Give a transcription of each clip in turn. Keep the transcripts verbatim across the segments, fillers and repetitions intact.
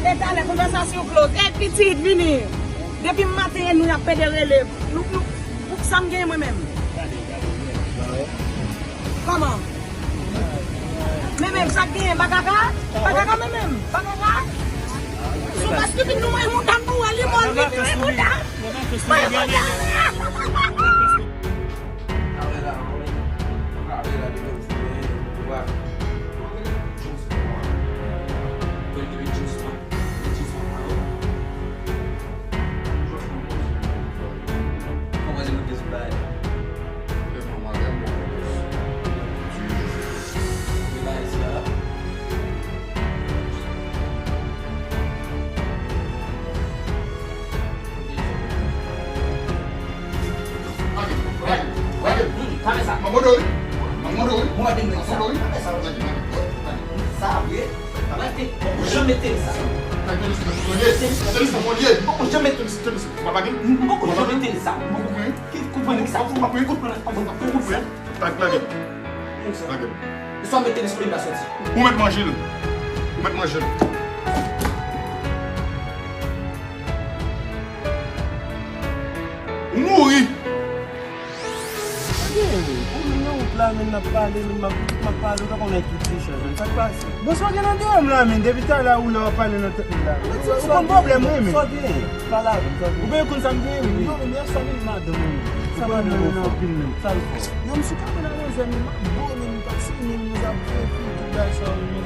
E talè, konvèsasyon close. E pitit, vini. Depi maten, nou ap pede rele. Nou, nou, pou sa m genyen mwen menm. Kòman? Men menm, sa k genyen, pa kaka? Pa kaka, men menm, pa kaka? Sou paske vin nou wè mouda, nou wè li mò, li vin wè mouda. Mwen mouda. Lage, lage, lage. Manman do wi. Manman do wi. Manman do wi. Sa vre. Papa te poko janm mete l sa. Poko janm mete l sa. Ki kout pwen sa? Kout pwen sa. Lage. Lage. E sa mete l sou li la soti. Ou mèt manje l. Ou mèt manje l. Ou mouri. Sa gen, wi. Ou menm nan wout la, menm n ap pale, menm m ap, m ap pale, ou ta konnen tout ti chanje. Sa k pase? Bon, sa gen nan dèyè m la, men depi talè ou la w ap pale nan tèt mwen la. Ou konn pwoblèm mwen, men. Sa gen? Pale avè m, sa gen? Ou gen konn sa m gen, wi. Non, men sa gen madanm mwen. Sa madanm mwen anpil, men. Sa l fè? Non, m sou kamera nan zè, men m ap bo, men m pase, men m ap fè fi, tout bagay sa, men.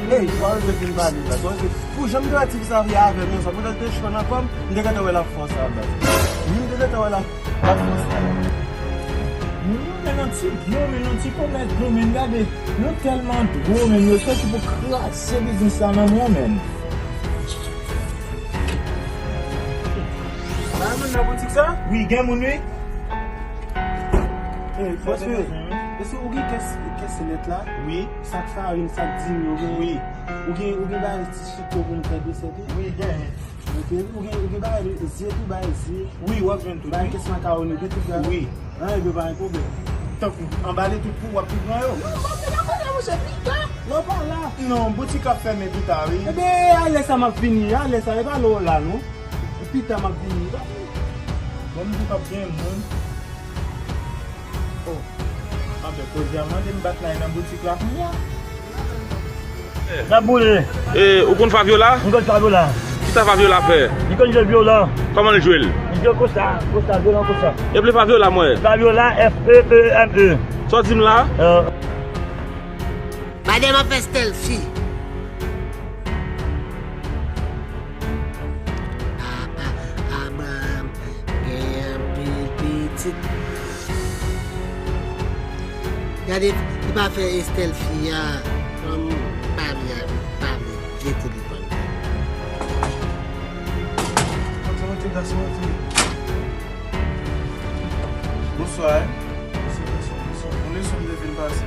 Ey, pa wè fin pale la, pa wè fin. Pou jan m te wè ti fi sa vye avè m, sa, pou tèt te cho nan kò m, m te gentan wè l ap fè sa, baz. Wi, m te gentan wè l ap, l ap fè sa. Men yon ti dlo, men yon ti komès dlo, men gade, yo tèlman dwo, men yo soti pou kraze biznis la nan men, men. Pa moun nan boutik sa? Wi, gen moun, wi. Ey, bòs, wi. Èske ou gen kès, kès nèt la? Wi. Sak farin, sak diri, ou gen? Wi. Ou gen, ou gen bagay ti chito pou m fè desè tou? Wi, gen. Ok, ou gen, ou gen bagay zye tou, bagay zye? Wi, w ap jwenn tout, wi. Bagay kès makawoni, ou gen tout bagay? Wi. An, ebyen, pa gen pwoblèm. Tankou, anbale tout pou w ap tou pran yo? Non, m ap vin la kounye a, monchè, pita. Lè w pa la. Non, boutik ap fèmen pita, wi. Ebyen, alè sa m ap vini, alè sa, e pa lè w la, non. Pita m ap vini. Bon, m di p ap gen moun. Oh. Anben, koze a mande m bat lay nan boutik la kounye a. N ap boule. E, ou konn Fabiola? M konn Fabiola. Kisa Fabiola fè? Li konn jwe vyolan. Kòman l jwe l? Li jwe konsa, konsa, vyolan konsa. Epi Fabiola, mwen. Fabiola, F E E M E. Sa w di m la? Euh. Madanm ap fè stealthy. A, a, Abraham gen anpil pitit. Gade, li pa fè stealthy a. Fanm pa vle, pa vle vye telefòn. Antre, antre, gason, antre. Bonswa, eh. Bonswa, gason, bonswa. Yon leson m te vin pase.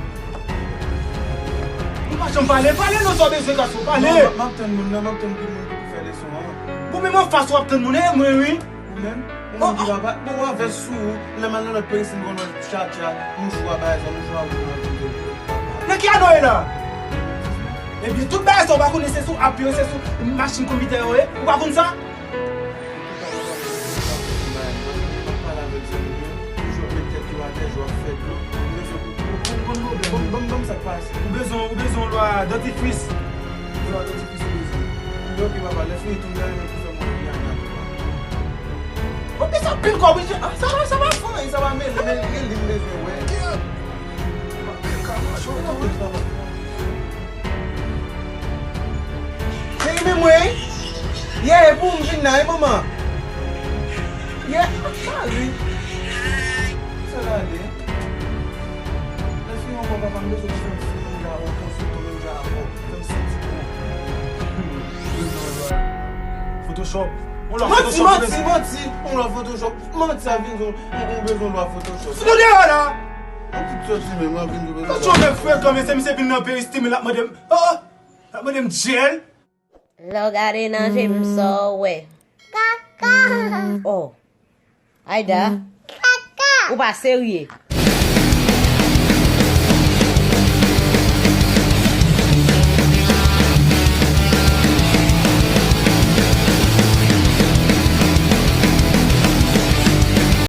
Ou pa janm pale, pale non, sa w bezwen, gason, pale. Non, m ap, m ap tann moun nan, m ap tann ki moun ki pou fè leson an. Ou menm anfas ou ap tann moun, e mwen wi. Ou menm? Ou menm ki papa, bon, ou avè sou ou, lè m al nan lòt peyi, si m konn wè tchatcha, mouchwa, bagay sa, mouchwa, ou konn wè. Nan ki ane w ye la? Ebyen, tout bagay sa, ou pa konnen se sou app yo, se sou machin konpitè yo ye, ou pa konn sa? Ou pa ka pale avèk zanmi yo, toujou ap met tèt yo atè, jwe ap fè dlo. Ou bezwen pou, pou, pou, pou, ban m, ban m, ban m sa k pase. Ou bezwen, ou bezwen yon lwa dantifris. Yon lwa dantifris ou bezwen. Ebyen, oke, papa, lè fini tou, m ta renmen pou fè mwen Rihanna tou a. Ou bezwen anpil kòb, wi, ah, sa va, sa va fon, sa va mele, men, men li m bezwen wè. Anpil kòb, anpil kòb, papa. Cheri, men mwen, wi. Yeah, e pou m vin la, wi, manman. Yeah, ah, sa li. Sa l ale. Lè fini ankò, papa, m bezwen fè m fè menm jan avè w, fè m fè menm jan avè w, fè m santi bon. Photoshop. Manti, manti, manti. On lwa Photoshop. Manti, sa vin, on, on bezwen lwa Photoshop. Sou deyò la. Yon ti sòti menm, an vin bezwen. Sòti yon nèg frekan, men se misye vin nan peyi Steamy, l ap mande m, oh, l ap mande m gel. Lè w gade nan je m, sa w wè? Kaka. Oh. Aida. Kaka. Ou pa serye.